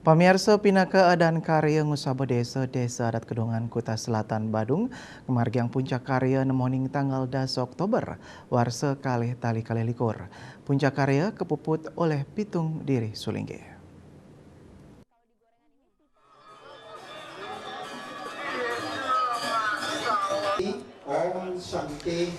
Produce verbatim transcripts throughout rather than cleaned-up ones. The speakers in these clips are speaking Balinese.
Pamiarsa, pinaka adan karya ngusaba desa, Desa Adat Kedonganan Kuta Selatan Badung, ngamargiang puncak karya nemoning tanggal dasa Oktober, warsa kalih tali kalih likur. Puncak karya kapuput olih Pitung Diri Sulinggih.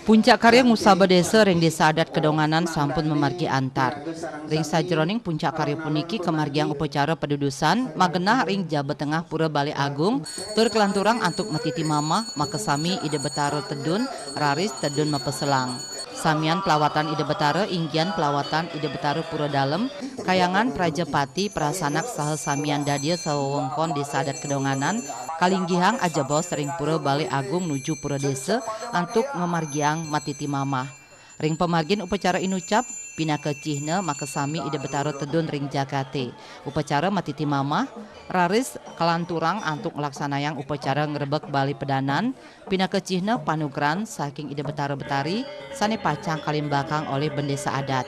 Puncak karya ngusaba desa ring Desa Adat Kedonganan sampun mamargi antar. Ring sajeroning puncak karya puniki kamargiang upacara padudusan magenah ring jaba tengah Pura Balé Agung, tur kalanturang antuk matiti mamah, makasami Ida Betara tedun, raris tedun mapaselang. Samian pelawatan Ida Betara, inggian pelawatan Ida Betara Pura Dalem, Kayangan Prajapati, Prasanak saha samian dadia sawewengkon Desa Adat Kedonganan, kalinggihang ajebos ring Pura Balé Agung nuju Pura Desa antuk ngamargiang matiti mamah. Ring pamargin upacara inucap, pinaka cihna makasami Ida Betara tedun ring jagaté. Upacara matiti mamah, raris kalanturang antuk nglaksanayang upacara ngrebek balé pedanan, pinaka cihna panugrahan saking Ida Betara Betari sané pacang kalimbakang olih bendésa adat.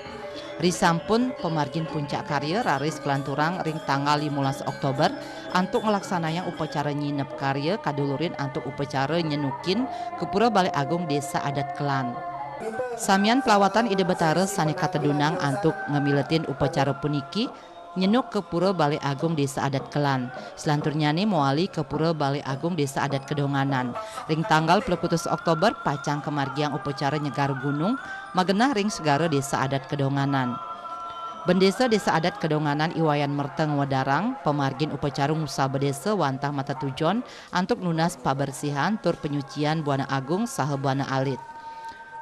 Risampun pamargin puncak karya raris kalanturang ring tanggal limolas Oktober antuk nglaksanayang upacara nyineb karya kadulurin antuk upacara nyenukin ka Pura Balé Agung Desa Adat Kelan. Samian pelawatan Ida Betara sané katedunang antuk ngamiletin upacara puniki nyenuk ka Pura Balé Agung Desa Adat Kelan. Selanturnyané mawali ka Pura Balé Agung Desa Adat Kedonganan. Ring tanggal plekutus Oktober pacang kamargiang upacara nyegar gunung magenah ring segara Desa Adat Kedonganan. Bendésa Desa Adat Kedonganan I Wayan Merta ngwedarang pamargin upacara ngusaba desa wantah matatujon antuk nunas pabersihan tur panyucian buana agung saha buana alit.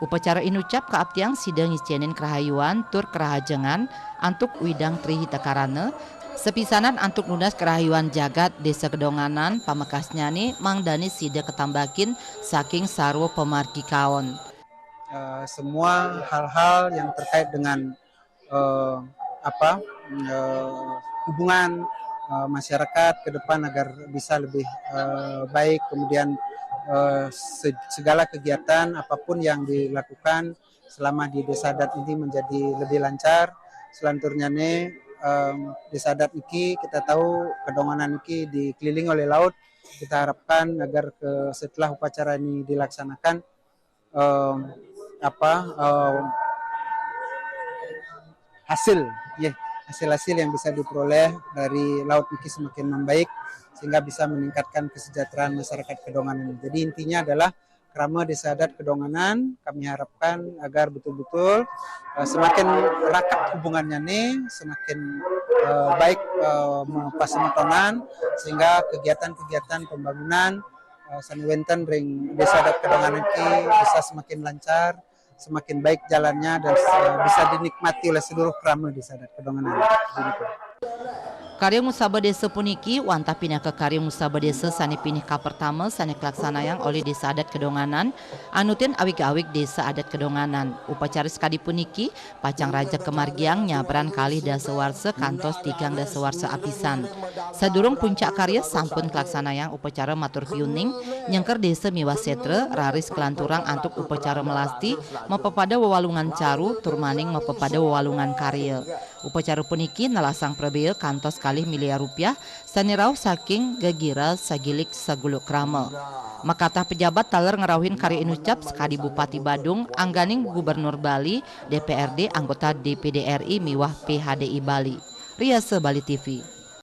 Upacara inucap kaaptiang sida ngicénin karahayuan tur karahajengan antuk Widang Tri Hita Karana, sapisanan antuk nunas karahayuan jagat Desa Kedonganan, pamekasnyané mangdané sida katambakin saking sarwa pamargi kaon. Eh, semua hal-hal yang terkait dengan eh, apa eh, hubungan eh, masyarakat ke depan agar bisa lebih eh, baik, kemudian eh, se- segala kegiatan apapun yang dilakukan selama di desa adat ini menjadi lebih lancar. Selanturnyané em, desa adat niki kita tahu Kedonganan niki dikelilingi oleh laut. Kita harapkan agar ke setelah upacara ini dilaksanakan em, apa em, hasil, ya, hasil-hasil yang bisa diperoleh dari laut niki semakin membaik sehingga bisa meningkatkan kesejahteraan masyarakat Kedonganan. Jadi intinya adalah krama Desa Adat Kedonganan, kami harapkan agar betul-betul eh, semakin rakat hubungannya nih, semakin eh, baik eh, pasemetonan, sehingga kegiatan-kegiatan pembangunan eh, sané wénten ring Desa Adat Kedonganan niki bisa semakin lancar, semakin baik jalannya, dan eh, bisa dinikmati oleh seluruh krama Desa Adat Kedonganan. Begitu. Karya ngusaba desa puniki wantah pinaka karya ngusaba desa sané pinih kapertama sané kalaksanayang olih Desa Adat Kedonganan, anutin awig-awig Desa Adat Kedonganan. Upacara sakadi puniki pacang rajeg kamargiang nyabran kalih dasa warsa kantos tigang dasa warsa apisan. Sadurung puncak karya sampun kalaksanayang upacara matur piuning, nyengker desa miwah sétra, raris kalanturang antuk upacara melasti, mapapada wewalungan caru, tur maning mapapada wewalungan karya. Upacara puniki nelasang prabéa kantos kalih miliar rupiah, sané rauh saking gegira sagilik saguluk krama. Makatah pejabat taler ngrauhin karya inucap sakadi Bupati Badung, angganing Gubernur Bali, D P R D, anggota D P D R I miwah P H D I Bali. Riasa Bali T V.